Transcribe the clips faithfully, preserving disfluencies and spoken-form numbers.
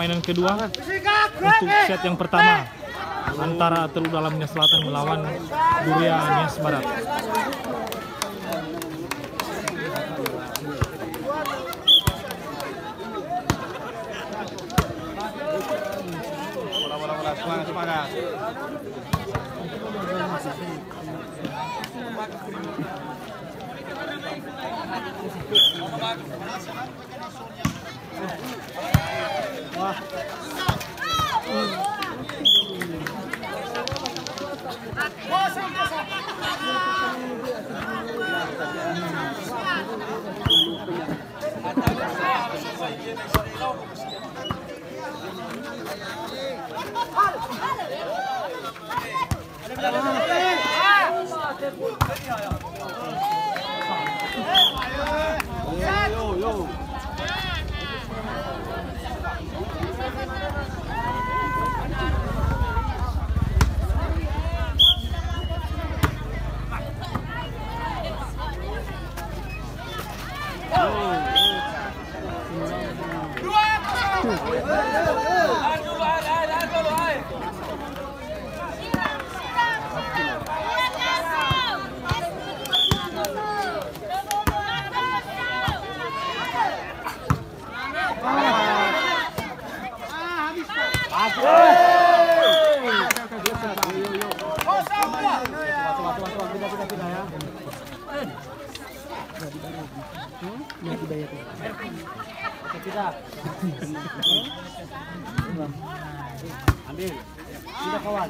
Yang kedua, untuk set yang pertama antara Teluk Dalam Nias Selatan melawan Duria Nias Barat. Bola, bola, bola, semangat, semangat. Ambil. Tidak, kawan.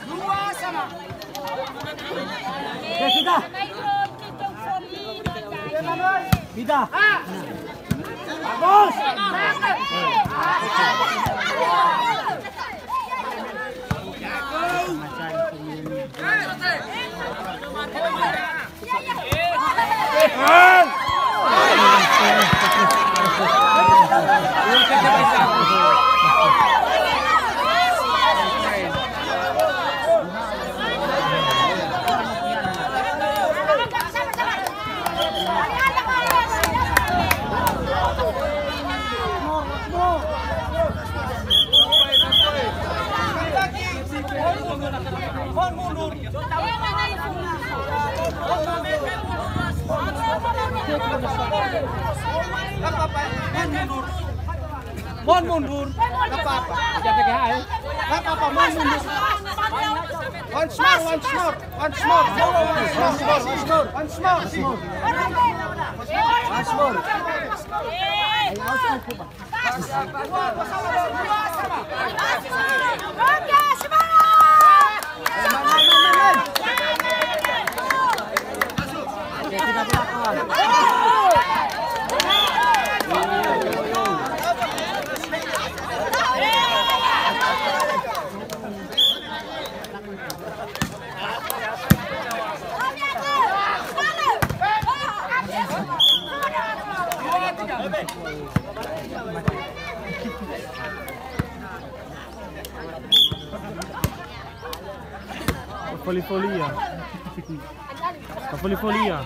Dua sama. Oke, sudah. Sudah. Bagus. Mohon mundur. Nggak apa-apa. Nggak apa-apa, mohon mundur. Once more, once more, once more. Once more, once more. Once more. Foli-folia. Foli-folia.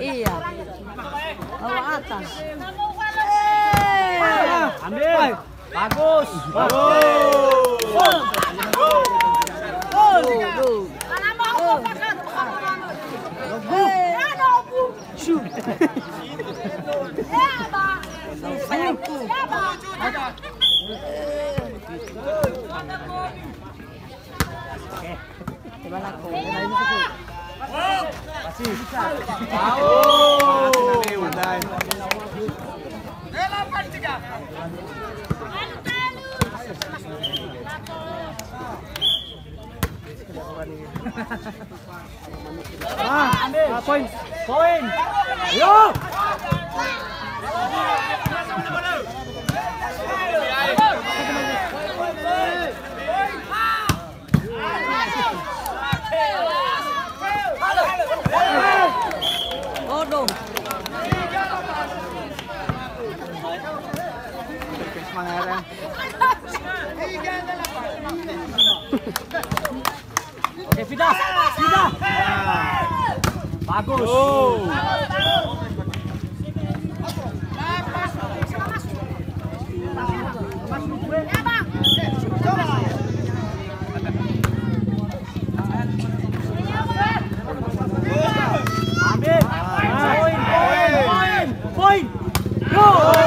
Iya. Awak atas. Ambil. Bagus. Bagus. Gol. Gol. Shoot. Ah, ah, poin. Poin. Yo. Aduh. Oke, pindah. Pindah. Bagus. Oh. Ambil. Poin, poin, poin, poin. Go.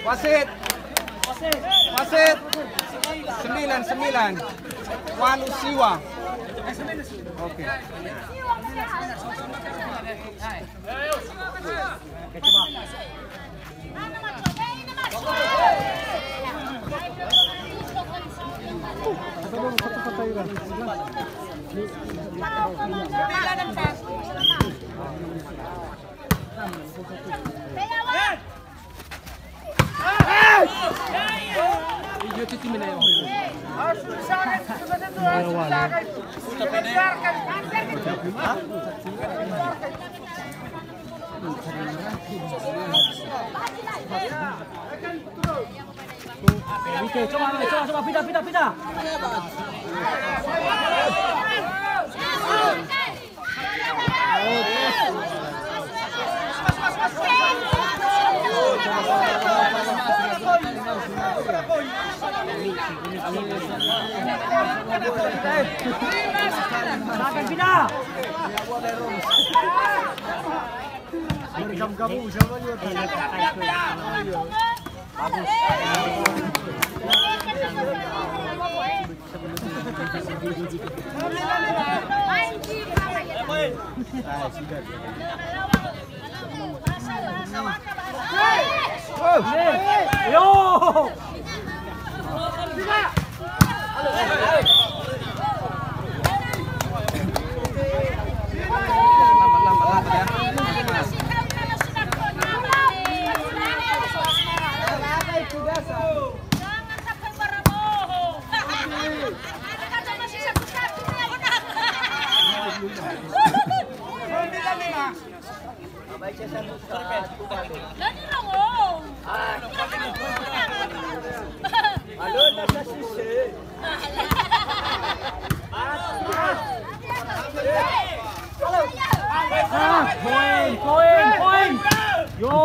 Wasit. Wasit. Sembilan, sembilan. Walu siwa. Oke. Oke, coba. Oke, coba, coba, coba, pindah, pindah, pindah. Ah, poin, poin, poin. Yo.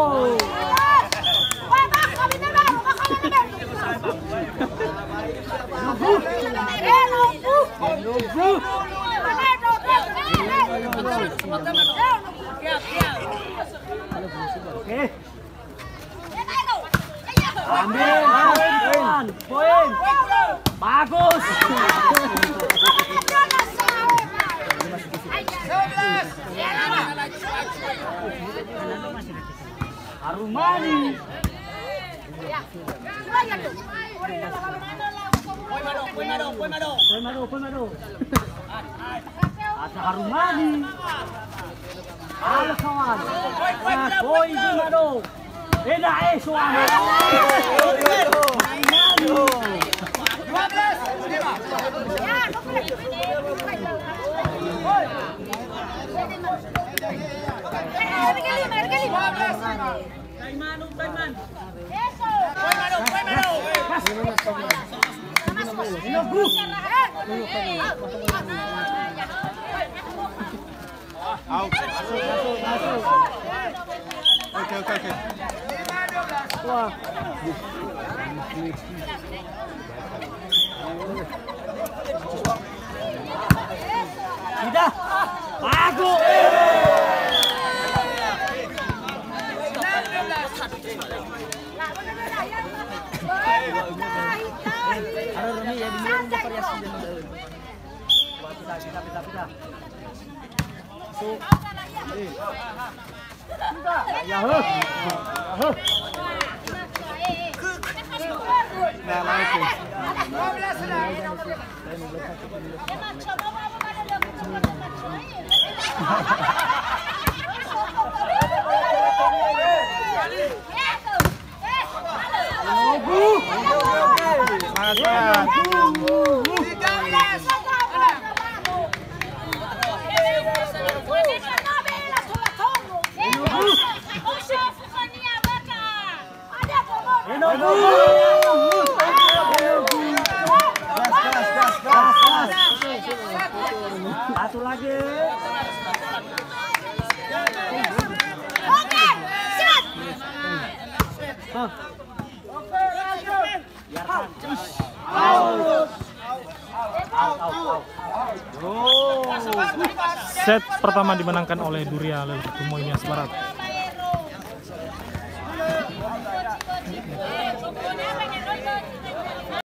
Oke. Ambil, poin, poin. Bagus. Harumani. Poin mado, poin mado. Ada Harumani. Ala kawan. Ah, poin mado. Ena'e so'aya. Out. Masuk, masuk, masuk. Oke, oke, oke. Wah. Sudah. Bagus. Ada Romi ya, di luar variasi. Pita, pita, pita, pita. Ya, ya, he. Ya, he. Nah, langsung. Satu lagi. Oke, siap. Hah. Set pertama dimenangkan oleh Duria Leleng Ketumboy Nias Barat.